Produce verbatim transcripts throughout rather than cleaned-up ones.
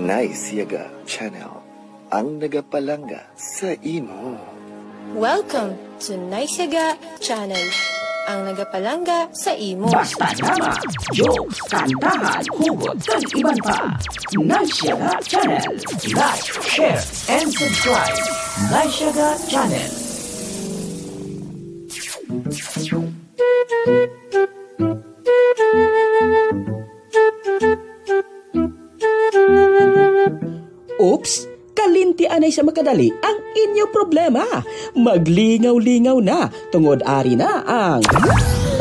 Nice Yaga Channel, ang nagapalangga sa imo. Welcome to Nice Yaga Channel, ang nagapalangga sa imo. Basta drama, jokes, kantahan, hugot, kag iban pa. Nice Yaga Channel. Like, share, and subscribe. Nice Yaga Channel. Oops! Kalinti anay sa makadali ang inyo problema. Maglingaw-lingaw na, tungod ari na ang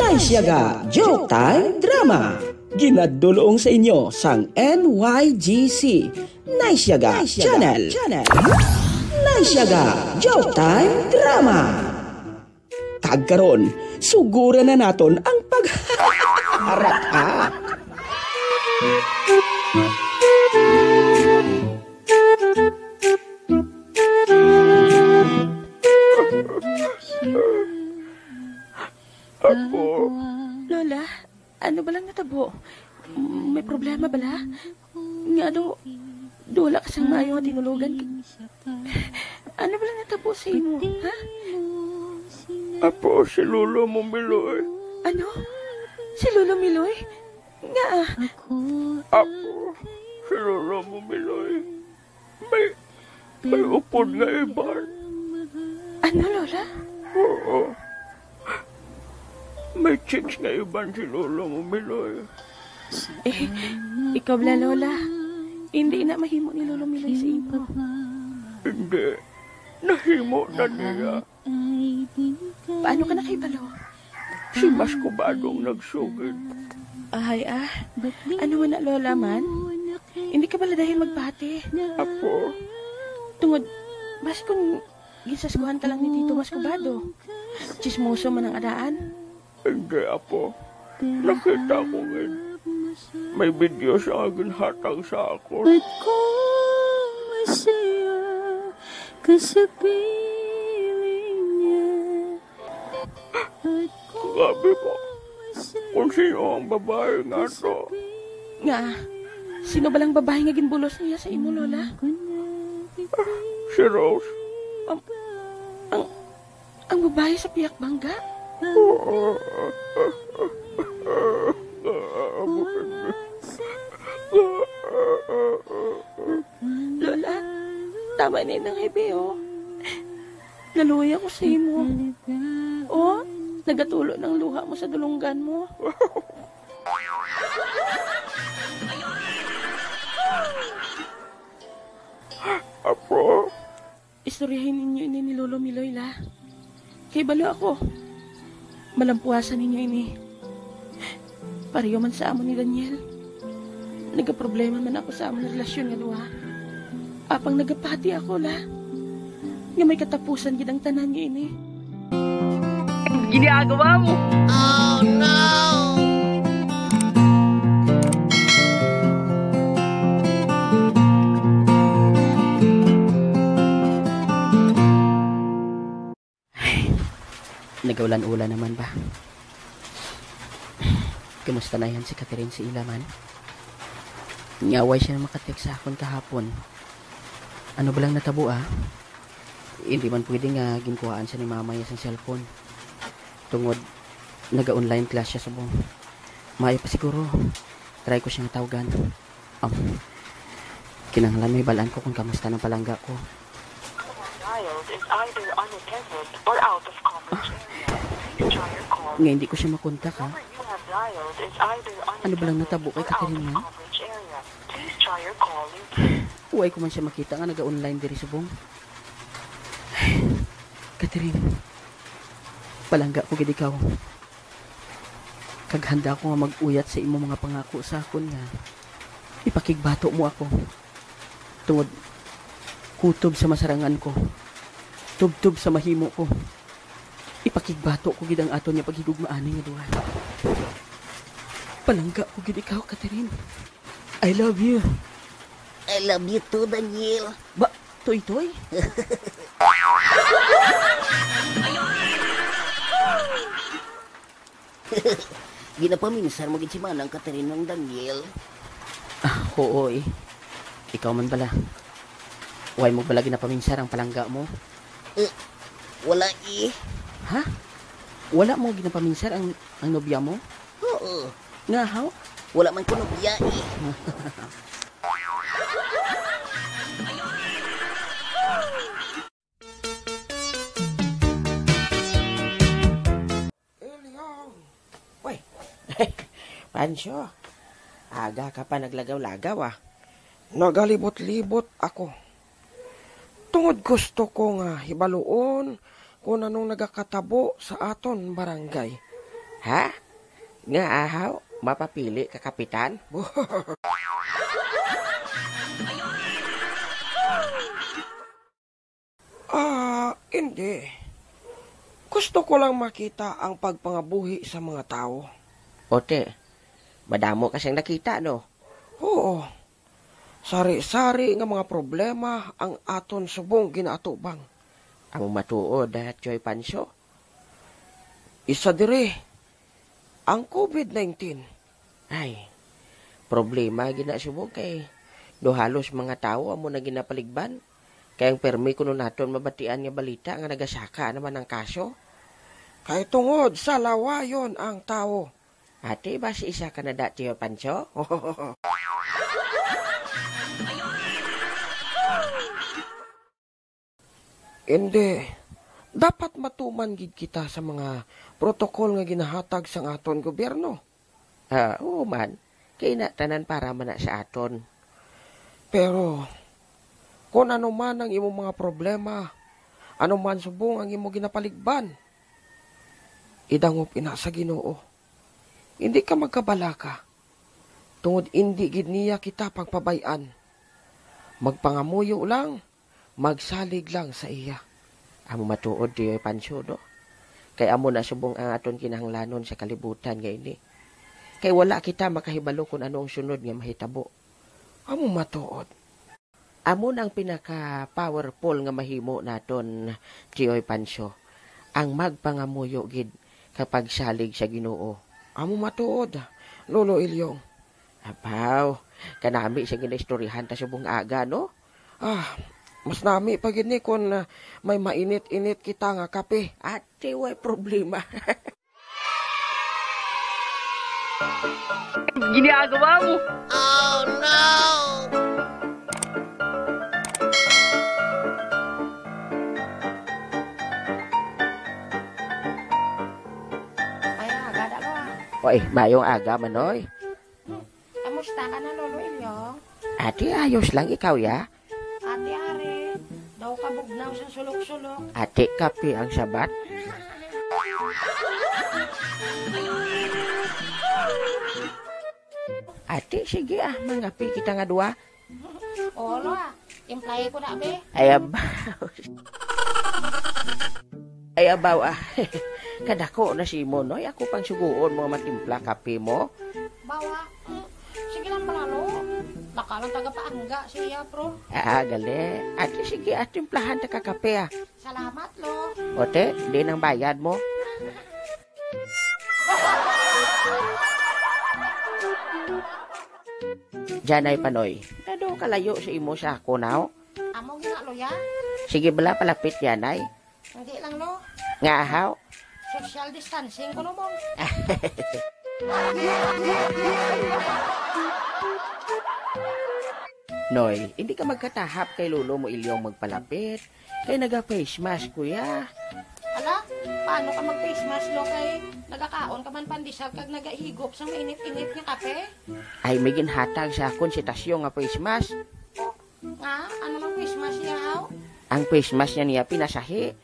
Nice Yaga Joke Time Drama. Ginadulong sa inyo sang N Y G C, Nice Yaga Channel. Nice Yaga Joke Time Drama. Kag karon, suguran na naton ang pagharak. Apo. Lola, ano ba lang natabo? May problema bala? Nga do, do wala ka sang maayo nga tinulogan? Ano ba lang natabo sa imo, ha? Apo, si Lolo mo, Miloy. Ano? Si Lolo Miloy? Nga? Apo, si Lolo mo, Miloy. May, may upod nga iban. Ano, Lola? Oo. May chicks nga iban si Lolo mo, Miloy. Eh, ikaw bala, Lola. Hindi na mahimo ni Lolo Miloy sa imo. Hindi. Nahimo na niya. Paano ka nakahibalo? Si Mas Kubado ang nagsugid. Ahay, ah. Ano man na, Lola, man? Hindi ka bala dayon magpati? Apo. Tungod, basi kung ginsaskuhan ka lang ni Tito Mas Kubado. Chismoso man ang adaan. Hindi, Apo. Nakita ko gid. May video siya nga ginhatag sa akon. Ba't ko masaya ka sa piling niya? Grabe po. Kung sino ang babae nga to. Nga, sino ba lang babae nga ginbulos niya sa imo, Lola? Si Rose. Ang, ang, ang babae sa piyak bangga? Lola, tama na yun ang hibi, oh. Naluya ko sa imo. Oh, nagatulo ng luha mo sa dulunggan mo. Apo. Istoryahin ninyo ini ni Lolo Miloy, la. Kay balo ako, malampuasan ninyo ini. Pareho man sa amon ni Daniel. Nagaproblema man ako sa amon nga relasyon nga duha. Apang nagapati ako, la, nga may katapusan gid ang tanan nga ini. Ginagawa mo. Oh, no! Ay, nagaulan-ulan naman ba? Kumusta na yan si Catherine, si Ila man? Nga way siya makatext sa akon kahapon. Ano ba lang natabo, ah? Hindi man pwede nga ginkuhaan siya ni mama niya sang cellphone. Tungod, naga-online class siya subong. Maayo pa siguro, try ko siya nga tawgan. Um, kinahanglan may balaan ko kung kamusta ng palangga ko. Dialed is either unattended or out of coverage area. Please try your call. Nga hindi ko siya makontak, ha? Number you have dialed is either Ano ba lang unattended natabo kay or out Catherine of man? Coverage area. Please try your call later. Huwag ko man siya makita nga naga-online diri subong. Catherine, palangga ko gid ikaw. Kag handa ako nga mag-uyat sa imo mga pangako sa akon nga ipakigbato mo ako. Tungod kutob sa masarangan ko, tubtob sa mahimo ko, ipakigbato ko gid ang aton nga paghigugmaanay nga duha. Palangga ko gid ikaw, Catherine. I love you. I love you too, Daniel. Ba, Toy-Toy? Ginapaminsar mo gid si Manang Catherine, Mang Daniel. Ah, oo, eh. Ikaw man bala. Way mo bala ginapaminsar ang palangga mo? Eh, wala eh. Ha? Wala mo ginapaminsar ang, ang nobya mo? Oo. Nga, haw? Wala man ko nobya eh. Elyong. Uy. Pancho, aga ka pa naglagaw-lagaw, ah. Nagalibot-libot ako. Tungod gusto ko nga hibaluon kung anong nagakatabo sa aton barangay. Ha? Nga ahaw, mapapili ka kapitan? Ah, hindi. Gusto ko lang makita ang pagpangabuhi sa mga tawo. Ote, madamo ka siyang nakita, no? Oo. Sari-sari nga mga problema ang aton subong ginaatubang. Amo matuod, ah, Choy Pancho. Isa diri, ang covid nineteen. Ay, problema gina subong kay do halos mga tawo amo na ginapaligban. Kay ang permi kuno naton mabatian nga balita nga nagasaka naman ang kaso. Kay tungod sa lawayon ang tawo. Ati, basi isa ka na da, Tiyo Pancho? Hindi. Dapat matuman gid kita sa mga protokol nga ginahatag sang aton gobyerno. Ah, oo man. Kay na, tanan para man na sa aton. Pero, kung ano man ang imong mga problema, ano man subong ang imo ginapaligban, idangop ina sa Ginoo. Hindi ka magkabalaka, tungod indi gid niya kita pagpabay-an. Magpangamuyo lang, magsalig lang sa iya. Amo matuod, Tiyoy Pancho, no? Kay amo na subong ang aton kinahanglanon sa kalibutan nga ini. Kay wala kita makahibalo kung ano ang sunod nga mahitabo. Amo matuod. Amo na ang pinaka-powerful nga mahimo naton, Tiyoy Pancho, ang magpangamuyo gid kag pagsalig sa Ginoo. Amo matuod, Lolo Ilyong. Abaw, kanami sa ginaistoryahan ta subong aga, no? Ah, mas nami pa gid ni kon, ah, may mainit-init kita nga kape. Ati, way problema. Ginagawa mo? Oh, no! Ay, aga, dalo, ah. Oy, mayong aga, Manoy. Kamusta ka na, Lolo Ilyong? Ati, ayos lang, ikaw, ya? Ati, ari, daw kabugnaw sa sulok-sulok. Ati, kape ang sabat. Ati, sige, ah, mangape kita nga duwa. Oo, lo, ah. Timplahi ko na, be. Ay, abaw. Ay, abaw, ah. Kadako na si mo, Noy. Ako pang suguon mo matimpla kape mo. Bawa. Mm. Sige lang pala, lo. Baka lang tagapaangga siya, pro. Ah, gali. Ati, sige, ah, timplahan ta ka kape, ah. Salamat, lo. Ote, di nang bayad mo. Janay, Panoy. Nado kalayo sa imo sa ako, naw? Amo gina, lo, ya. Sige, bala, palapit, Janay. Hindi lang, lo. Nga, ahaw? Social distancing ko, lo, mong. Noy, hindi ka magkatahap kay lolo mo ilyong magpalapit. Kay naga-face mask, kuya. Ala, paano ka mag-face mask, lo? Kay nagakaon ka man pandesal kag nagahigop sang mainit-init nga kape? Ay, may ginhatag sa akon si Tasyo nga face mask. Nga, ano nang face mask niya, aw? Ang face mask niya niya pinasahi.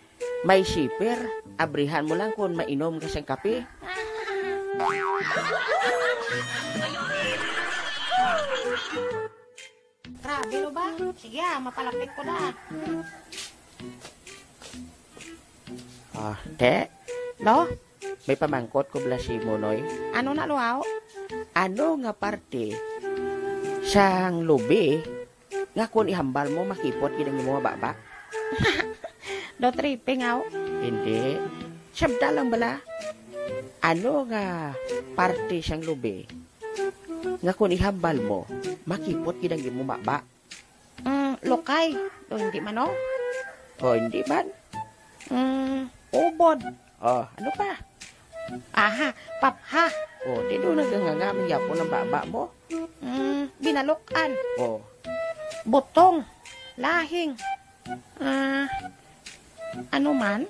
May zipper. Abrihan mo lang kung mainom ka sang kape. Grabe, lo ba? Sige, ah, mapalapit ko na. Ah, te, lo, may pamangkot ko bala si Monoy. Ano na, lo, aw? Ano nga parte sang lubi nga kon ihambal mo, makipot gid ang imo nga baba? Do tripping, aw? Hindi. Sabta lang bala. Ano nga parte sang lubi nga kon ihambal mo, makipot gid ang imo baba? Lukay. O, hindi man, oh. O, hindi man. Mm, ubod. O, ano pa? Aha, papha. O, di doon naganganga man gyapon ang baba mo. Mm, binalukan. O. Butong. Lahing. Ah, ano man?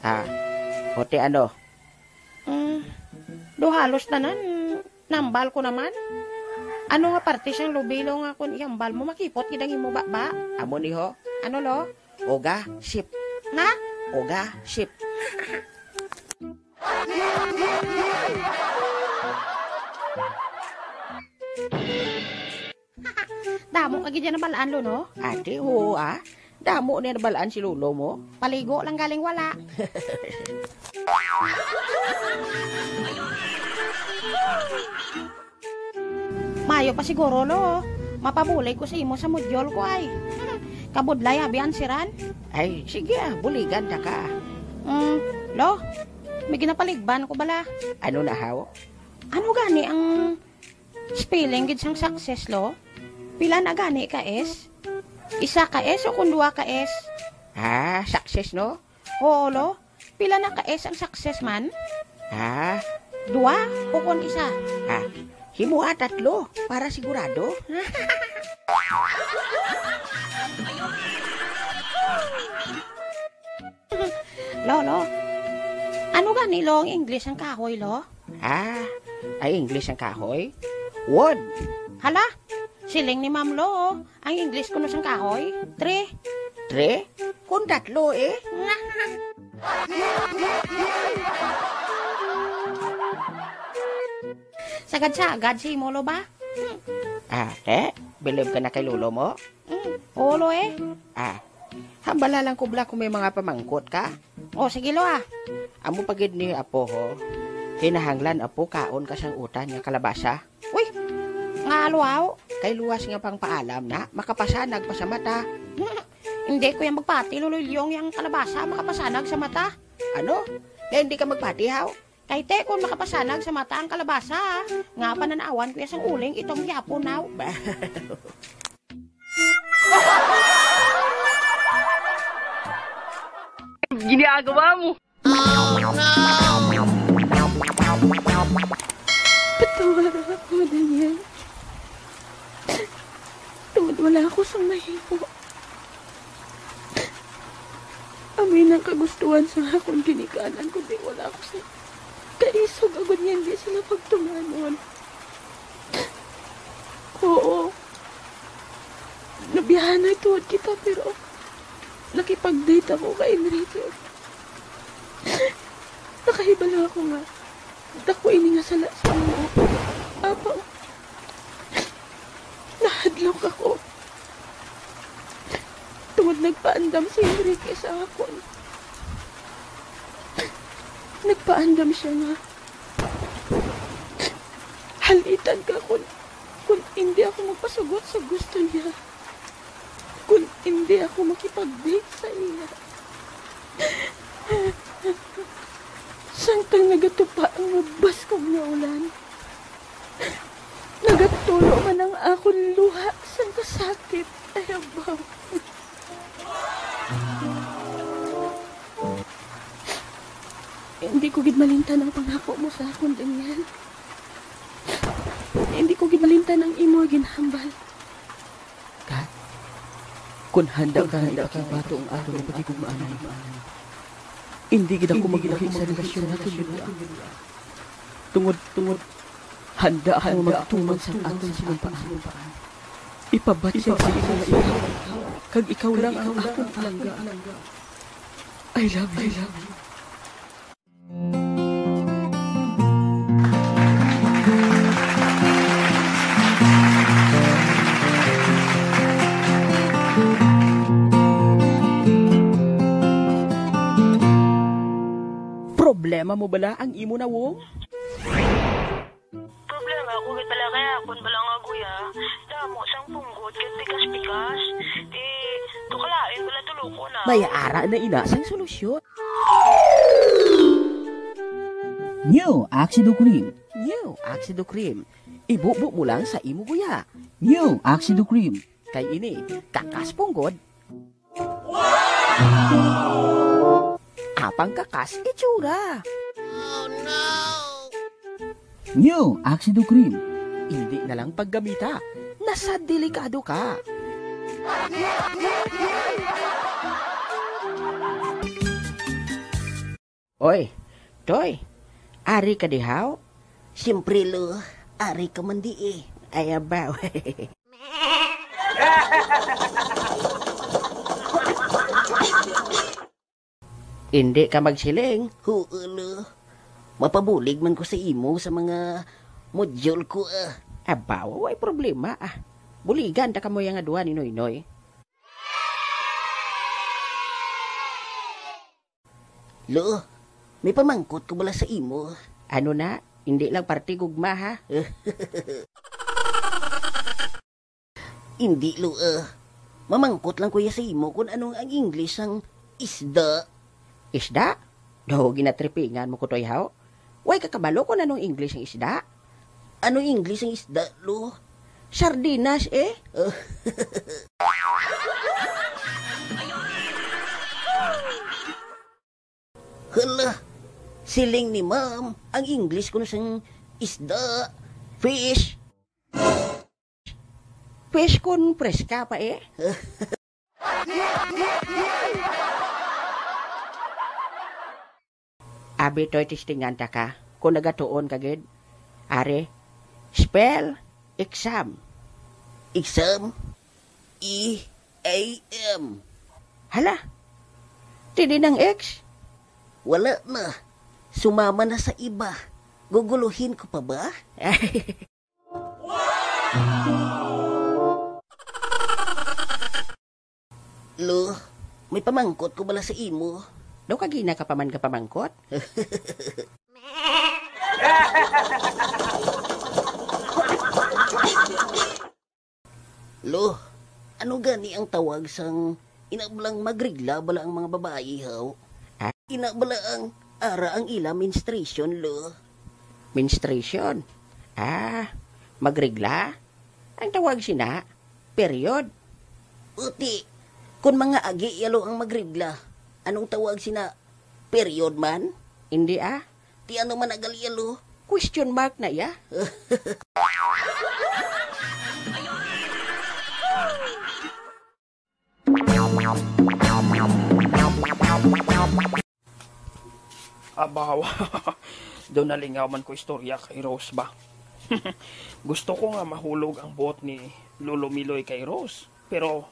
Ah, o ti ano? Mm, do halos tanan, nambal ko naman. Ano nga parte sang lubilo nga kung ihambal mo, makipot gid ang imo baba? Amo ni ho? Ano, lo? Uga, sip. Nga? Uga, sip. Damo ka gid yan nabalaan, lo, no? Ate, oo, ah. Damo niya nabalaan si lolo mo. Paligo lang galing wala. Mayo pa siguro, lo. Mapabulig ko sa imo sa modyol ko, ay. Kabudlay, abi, ansiran. Ay, sige, ah, buligan ta ka. Mm, lo, may ginapaligban ko bala. Ano na, haw? Ano gani ang spelling gid sang success, lo? Pila na gani ka S? Isa ka S o kung duha ka S? Ah, success, no? Oo, lo. Pila na ka S ang success man? Ah, duha o kung isa? Ah, himuha tatlo para sigurado. Lo, lo. Ano gani, lo, ang English ang kahoy, lo? Ah, ay English ang kahoy? Wood. Hala, siling ni Ma'am Lo, ang English kuno sang kahoy, tree. Tree? Kung tatlo eh. Sagad-sagad si imo, lo, ba? Ah, eh? Believe ka na kay lolo mo? Mm, ulo eh. Ah, hambala lang ko bala kung may mga pamangkot ka. O, sige, lo, ah. Amo pa gid ni apo, ho. Kinahanglan, apo, kaon ka sang utan nga kalabasa. Uy, nga, lo, aw. Kay luwas nga pangpaalam na, makapasanag pa sa mata. Hindi ko yan magpati, Lolo Ilyong, yang kalabasa, makapasanag sa mata. Ano? Nga hindi ka magpati, haw? Kay te, kung makapasanag sa mata ang kalabasa, nga pananawan ko ya sang uling, itom gyapon, naw. Ba? Ginagawa mo. Patawaran ako, Daniel. Tungod wala ako sang mahimo. Amoy nang kagustuhan sa akon ginikanan, kundi wala ako sa kaisog agud nga hindi sila pagtumanon. Oo. Nabiyahan na tuod kita, pero nakipag-date ako kay Enrique. Nakahibalo ako nga dako ini nga sala sa imo. Apo, nahadlok ako. Tungod nagpaandam si Enrique sa akon. Nagpaandam siya nga halitan ka kun, kun hindi ako magpasugot sa gusto niya. Kun hindi ako makipag-date sa iya. Samtang nagatupa ang mabaskog nga ulan, nagatulo man ang akon luha sang kasakit. Ay, abaw. Hindi ko gid malimtan ang pangako mo sa akon, Daniel. Hindi ko gid malimtan ang imo ginhambal. Kat, kun handa ka nga ipakigbato ang aton nga paghigugmaanay, indi gid ako magbuhi sa relasyon naton ni Bea. Tungod, tungod, handa ako nga magtuman sa aton sinumpaan. Ipabatyag sa imo nga ikaw, kag ikaw lang ang akon palangga. I love you. Problema mo bala ang imo nawong? Problema ko gid bala kay akon bala nga guya, damo sang punggot kag pikas-pikas. Di, to kalain bala tuloko na. May ara na ina sang solusyon. New Axido Cream. New Axido Cream. Ibubo mo lang sa imo guya. New Axido Cream. Kay ini, kakas punggod. Apang kakas itsura. New Axido Cream. Hindi na lang paggamita. Nasa delikado ka. Oy, Toy, ari ka dihaw? Siyempre, lo, ari ka man di eh. Ay, abaw. Hindi ka magsiling. Huo, lo. Mapabulig man ko sa imo sa mga module ko, ah. Abaw, way problema, ah. Buligan ta kamo yang adwa ni Noynoy. Lo, may pamangkot ko bala sa imo. Ano na? Hindi lang parte gugma, ha? Hindi, lo, ah. Mamangkot lang ko ya sa imo kung anong ang English sang isda. Isda? Daw, ginatripingan mo ko, Toy, haw? Way ka kabalo kung anong English ang isda? Ano English ang isda, lo? Sardinas, eh. Hala, siling ni ma'am, ang English kuno sang isda, fish. Fish kun preska pa, eh. Abi, Toy, testingan ta ka kung nagatuon ka gid. Ari, spell exam. Exam? E A M. Hala, ti diin ang X? Wala na. Sumama na sa iba. Guguluhin ko pa ba? Lo, may pamangkot ko bala sa imo. Daw kagina ka pa man gapamangkot? Lo, ano gani ang tawag sang ina bala ang magregla bala ang mga babayi, haw? Ah? Ina bala ang ara ang ila menstruation, lo? Menstruation? Ah, magregla? Ang tawag sina, period. Uti, kun mga agi ya, lo, ang magregla, anong tawag sina, period man? Hindi, ah. Ti ano man na gali ya, lo? Question mark na ya. Abaw, daw nalingaw man ko istorya kay Rose ba. Gusto ko nga mahulog ang buot ni Lolo Miloy kay Rose. Pero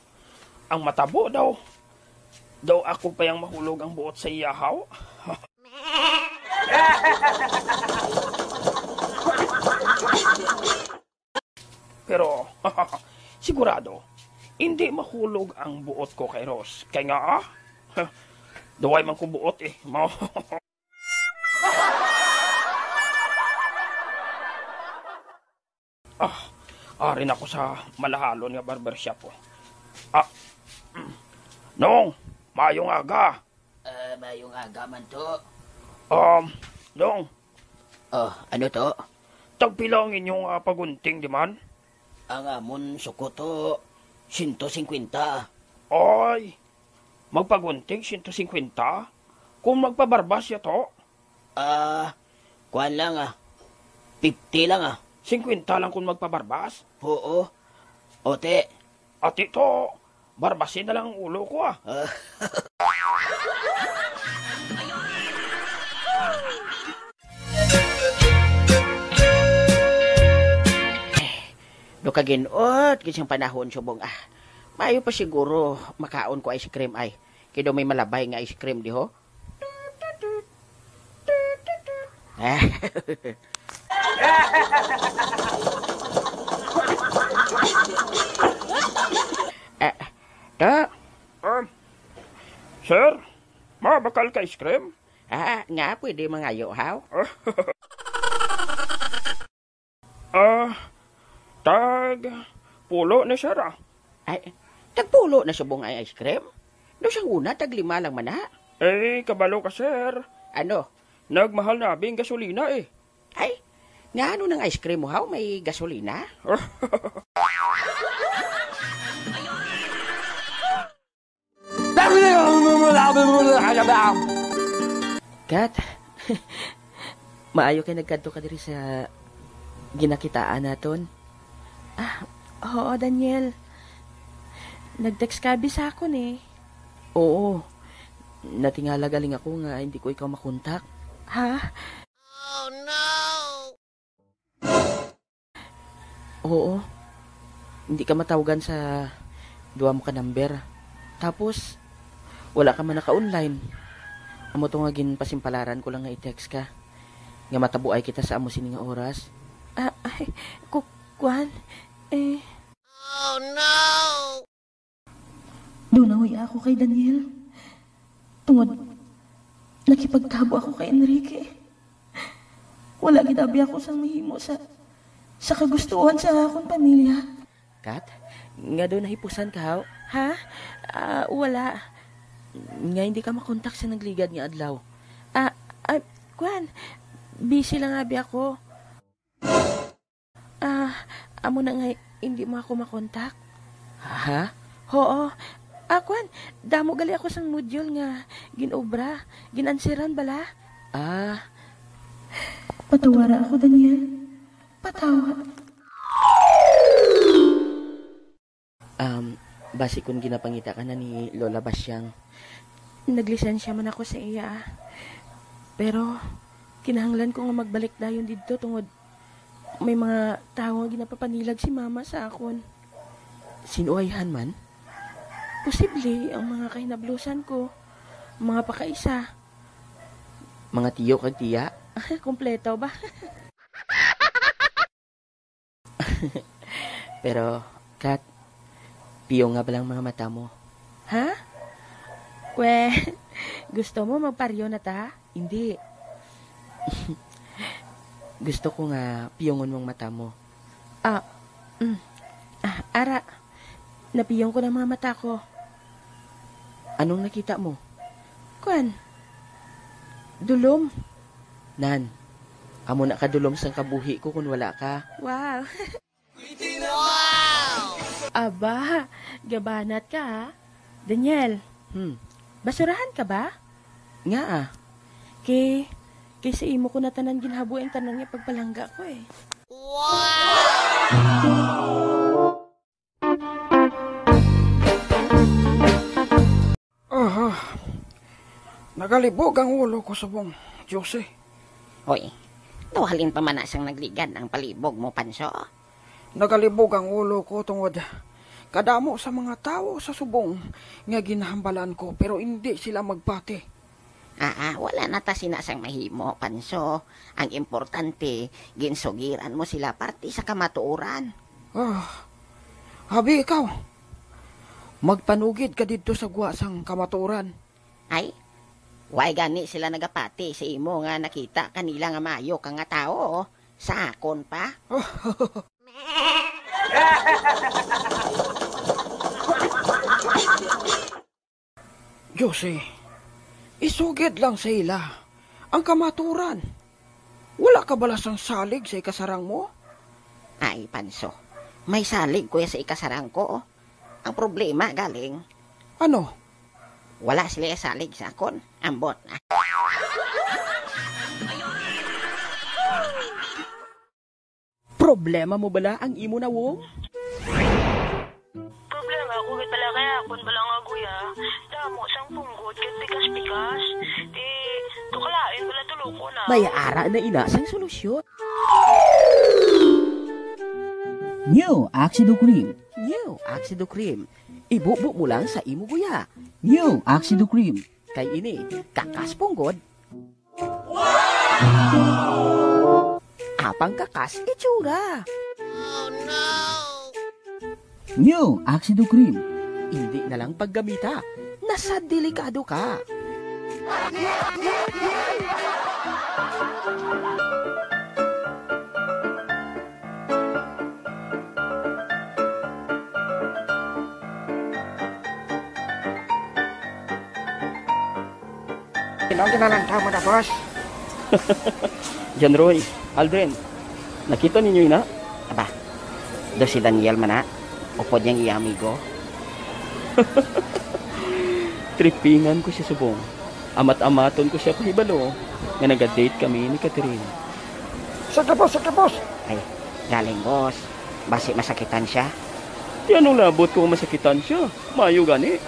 ang matabo daw, daw ako pa yang mahulog ang buot sa iya, haw. Pero, sigurado, hindi mahulog ang buot ko kay Rose. Kay nga, ah, duway man ko buot eh. Mao. Ah, ari na ko sa malahalon nga barbershop, oh. Ah, mm. Nong, maayong aga. Ah, maayong aga man to. Um, Nong. Oh, ano to? Tagpila ang inyong, ah, pagunting, di man? Ang amon suko to, sento singkwenta. Ay, magpagunting, sento singkwenta? Kung magpabarbas ya to? Ah, kuwan lang, ah. Fifty lang, ah. Singkwenta lang kung magpabarbas? Oo. Ote. Ati to, barbasin na lang ang ulo ko, ah. Ah. Do kagin-ot gid siyang panahon, subong, ah. Maayo pa siguro makaon ko ice cream, ay. Kay daw may malabay nga ice cream diho. Ah. Ah, to? Um, sir, mabakal ka ice cream? Ah, nga, pwede mangayo, haw? Ah, tag pulo na, sir, ah. Ay, tagpulo na subong ay ice cream? Daw sang una, tag lima lang man na. Eh, kabalo ka, sir. Ano? Nagmahal na abi ang gasolina, eh. Ay, nga ano nang ice cream mo, haw? May gasolina? Ano ba? Kat, maayo kay nagkadto ka diri sa ginakitaan naton. Ah, oo, Daniel. Nag-text ka abi sa akon eh. Oo. Natingala galing ako nga hindi ko ikaw makontak. Ha? Oo. Hindi ka matawgan sa duha mo ka number. Tapos, wala ka man naka-online. Amo to nga ginpasimpalaran ko lang nga i-text ka. Nga matabuay kita sa amo sini nga oras. Ah, ay, ku-, kuwan? Eh. Dunaway ako kay Daniel. Tungod, nakipagtabo ako kay Enrique. Wala gid abi ako sang mahimo sa, sa kagustuhan sa akon pamilya. Kat, nga daw nahipusan ka, haw? Ha? Ah, wala. Nga hindi ka makontak sa nagligad nga adlaw. Ah, ah, kwan, busy lang abi ako. Ah, amo na nga hindi mo ako makontak. Ha? Oo. Ah, kwan, damo gali ako sang module nga ginobra, ginansiran bala. Ah. Patawara ako, Daniel. Patawad. Um, basi kon ginapangita ka na ni Lola Basyang, naglisensya man ako sa iya, ah. Pero kinahanglan ko nga magbalik dayon didto tungod may mga tawo nga ginapapanilag si Mama sa akon. Sin-o ayhan man? Posible ang mga kahinablusan ko, mga pakaisa. Mga tiyo kag tiya? Kompleto ba? Pero, Kat, piyong nga ba lang mga mata mo? Ha? Kwe, gusto mo magparyo na ta? Hindi. Gusto ko nga piyongon mong mata mo. Ah, mm. Ah, ara. Napiyong ko na mga mata ko. Anong nakita mo? Kwan. Dulom. Nan, amo na kadulom sang kabuhi ko kun wala ka. Wow. Aba, gabanat ka, ha? Daniel, Hmm. Basurahan ka ba? Nga, ah. Kay, kay sa imo ko na tanan ginhaboy ang tanan nga pagpalangga ko, eh. Aha. Nagalibog ang ulo ko subong, Jose. Hoy, daw halin pa man na sang nagligad ang palibog mo, Panso. Nagalibog ang ulo ko tungod kadamo sa mga tawo sa subong nga ginhambalan ko, pero indi sila magpati. Aa, wala na ta sina sang mahimo, Panso. Ang importante, ginsugiran mo sila parte sa kamatuoran. Ah, abi ikaw. Magpanugid ka didto sa gwa sang kamatuoran. Ay, way gani sila nagapati sa imo nga nakita kanila nga maayo ka nga tawo, sa akon pa? Jose, isugid lang sa ila ang kamaturan. Wala ka bala sang salig sa ikasarang mo? Ay, Panso, may salig ko ya sa ikasarang ko. Ang problema, galing. Ano? Wala sila salig sa akon. Ambot. Problema mo bala ang imo nawong? Problema ko gid bala kay akon bala nga guya, damo sang punggod kag pikas-pikas. Di, to kalain bala tulo ko na. May ara na ina sang solusyon. New Axido Cream. New Axido Cream. Ibubo mo lang sa imo guya. New Axido Cream. Kay ini, kakas punggod. Apang kakas itsura. New Axido Cream. Indi na lang paggamita. Nasa delikado ka. Sino ang ginalantaw mo na, boss? John Roy, Aldrin, nakita ninyo ina? Aba, do si Daniel man na. Upod niyang iya amigo. Tripingan ko siya subong. Amat-amaton ko siya pahibalo nga naga-date kami ni Catherine. Sige, boss, sige, boss. Ay, galing, boss. Basi masakitan siya. Di anong labot ko masakitan siya? Mayo gani.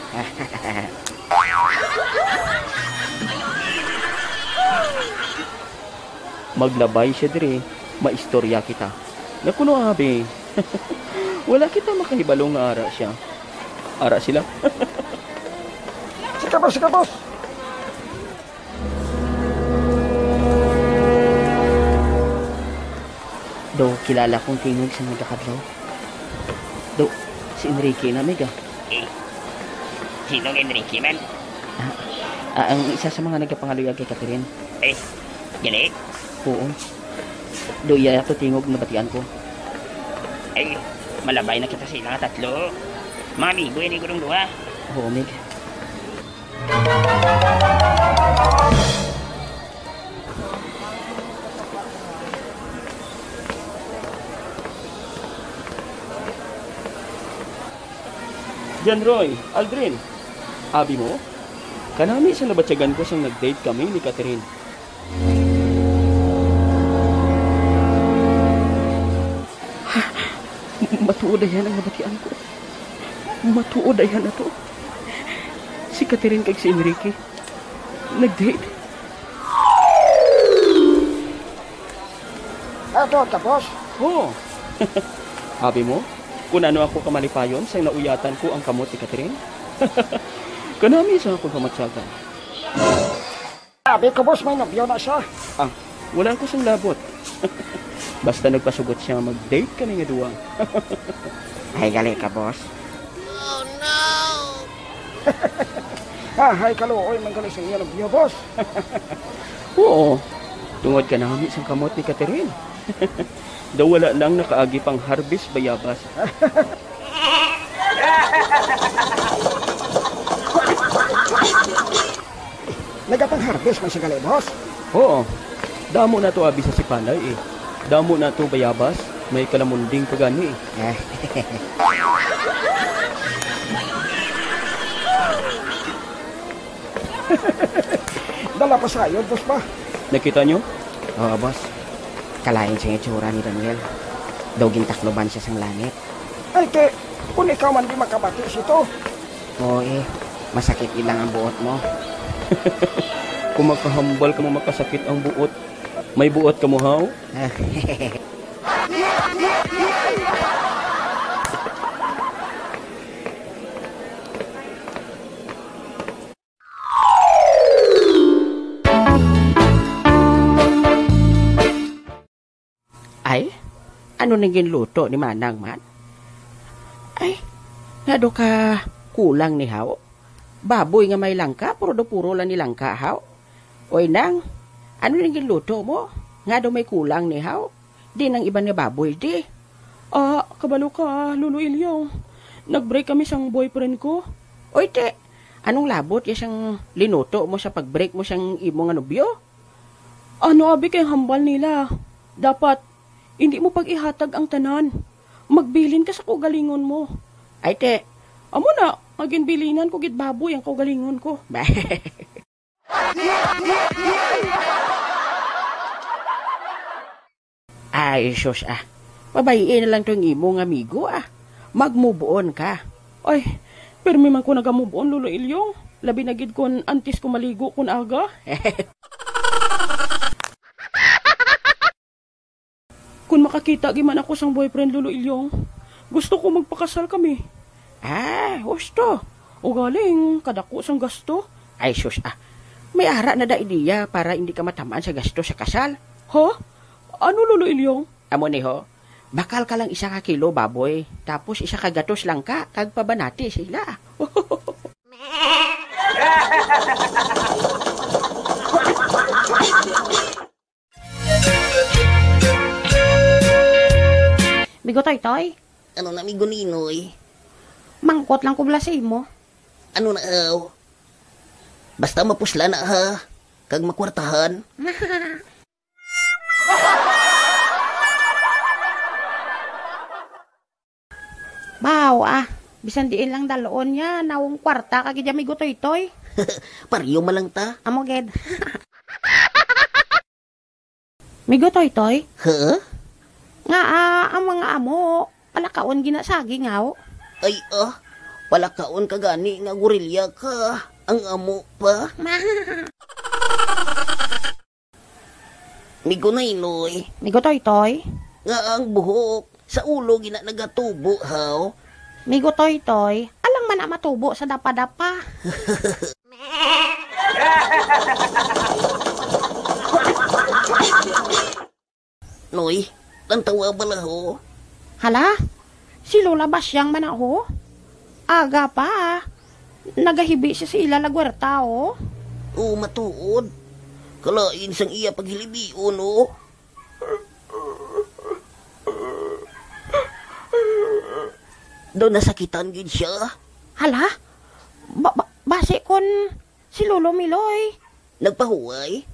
Maglabay siya diri, maistorya kita. Nga kuno abi, wala kita makahibalo nga ara siya. Ara sila. Sige, boss, sige, boss. Do, kilala kong tingog sa nagakadlaw. Do, si Enrique na, miga. Eh, sino ang Enrique, man? Ah, ah, ang isa sa mga nagapangaluyag kay Catherine. Eh, gani? Oo. Do, iya to tingog nabatian ko. Ay, malabay na kita sa ila nga tatlo. Mga amigo ini gurong duha. Oo, mig. John Roy, Aldrin, abi mo? Kanami sa nabatyagan ko sang nag-date kami ni Catherine. Matuod dayon ang nabatian ko. Matuod dayon na to. Si Catherine kag si Enrique nag-date. Ato ka, boss? Oo. Abi mo, kung ano ako kamalipayon sang nauyatan ko ang kamot ni Catherine. Kanami sa akong pamatyagan. Abi ko, boss, may nobyo na siya. Ah, wala ko sing labot. Basta nagpasugot siya nga mag-date kami nga duwa. Ay, gali ka, boss. Ah, hay kaluoy man gali sa iya nobyo, boss. Oo, tungod kanami sang kamot ni Catherine. Daw wala lang nakaagi pang harvest bayabas. Nagapang-harvest man siya gali, boss? Oo. Damo na to abi sa Sipalay, eh. Damo na to bayabas, may kalamunding pa gani, eh. Dala pa sayod, boss, ba? Nakita nyo? Oo, boss. Kalain siyang itsura ni Daniel. Daw gintakloban siya sang langit. Ay, kay, kung ikaw man di makabati sito. Oo, eh. Masakit gid lang ang buot mo. Kung makahambal ka mo, makasakit ang buot. May buot ka mo, haw? Ay, ano ning ginluto ni Manang man? Ay, nga daw ka kulang ni haw? Baboy nga may langka, pero daw puro lang ni langka, haw? Oy, Nang, ano ning ginluto mo? Nga daw may kulang ni haw? Di nang iban nga baboy, di? Ah, kabalo ka, Lolo Ilyong. Nag-break kami sang boyfriend ko. Oy, te, anong labot ya sang linuto mo sa pag-break mo sang imo nga nobyo? Ano abi kay hambal nila? Dapat, hindi mo pag-ihatag ang tanan. Magbilin ka sa kaugalingon mo. Ay, te, amo na, nga ginbilinan ko gid baboy ang kaugalingon ko. Ay, sus, ah. Pabay-i na lang tong imong amigo, ah. Mag-move on ka. Ay, pirmi man ko naga-move on, Lolo Ilyong. Labi na gid kon antes ko maligo kon aga. Kon makakita gid man ako sang boyfriend, Lolo Ilyong, gusto ko magpakasal kami. Ah, husto. Ugaling kadako sang gasto. Ay, sus, ah. May ara na da ideya para hindi ka matamaan sa gasto sa kasal. Ha? Ano, Lolo Ilyong? Amo ni ho. Bakal ka lang isa ka kilo baboy, tapos isa ka gatos lang ka, kag pabanati sila. Migo Toytoy? Ano na, Migo Ninoy? Mangkot lang ko bala sa imo. Ano na, aw? Basta mapusla na, ha? Kag makwartahan. Baw, ah. Bisan diin lang dalon niya, nawong kwarta ka gid ya, Migo Toytoy. Pareho man lang ta. Amo gid. Migo Toytoy? Huh? Nga, ah, ang mga amo, palakaon gina saging, aw. Ay, ah, palakaon ka gani nga gorilya ka. Ang amo pa. Migo Naynoy. Migo Toytoy? Nga ang buhok sa ulo gina nagatubo, haw? Migo Toytoy, alang man na matubo sa dapa-dapa. Noy, tantawa bala ho. Hala, si Lola Basyang man na ho. Aga pa. Nagahibi siya sa ila lagwarta, oh. Oo, matuod. Kalain sang iya paghilibion, oh. Daw nasakitan gid siya. Hala? Ba, ba, basi kon si Lolo Miloy. Nagpahuway?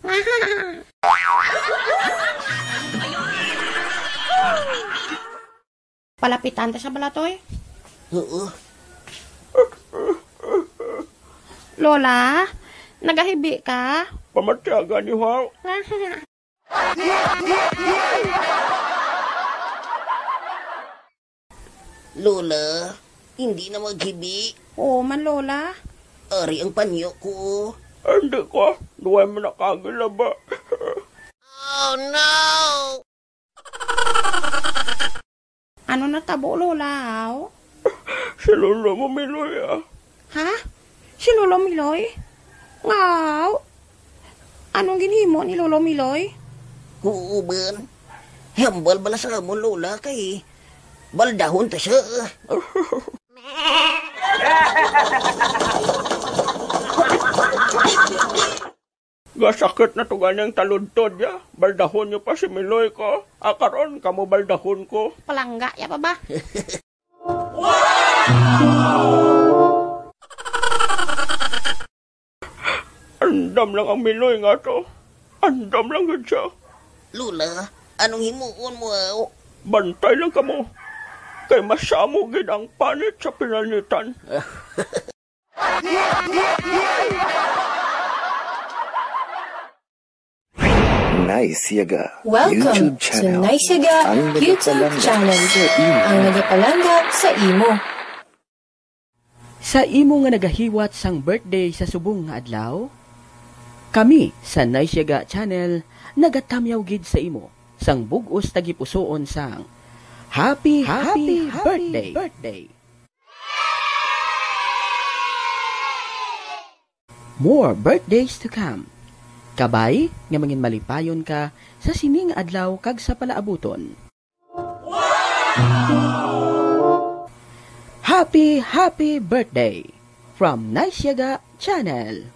Palapitan ta sa balatoy. Oo. Lola, nagahibi ka? Pamatyagan ni Hal. Lola, hindi na maghibi. Oo man, Lola. Ari ang panyo ko. Hindi ko. Duway mo nakagila ba? Oh, no! Ano natabo, Lola, aw? Si Lolo mo, Miloy, ah. Ha? Si Lolo Miloy? Ngaw? Anong ginhimo ni Lolo Miloy? Huuban. Hambal bala sa amon, Lola, kay baldahon ta siya. Gasakit na to gani ang taludtod, ya. Baldahon niyo pa si Miloy ko. Ah, karon, kamo baldahon ko. Palangga, ya pa ba? Andam lang ang Miloy nga to. Andam lang gid siya. Lola, anong himuon mo, aw? Bantay lang kamo. Kay masamo gid ang panit sa pinanitan. Nice Yaga Welcome YouTube to channel. Nice Yaga Ang YouTube nagapalangga channel. Sa imo. Ang nagapalangga sa imo. Sa imo nga nagahiwat sang birthday sa subong nga adlaw, kami sa Nice Yaga Channel nagatamyaw gid sa imo sang bug-os tagipusoon sang happy, happy, happy birthday. More birthdays to come. Kabay nga mangin malipayon ka sa sining adlaw kag sa palaabuton. Happy, happy birthday from Nice Yaga Channel.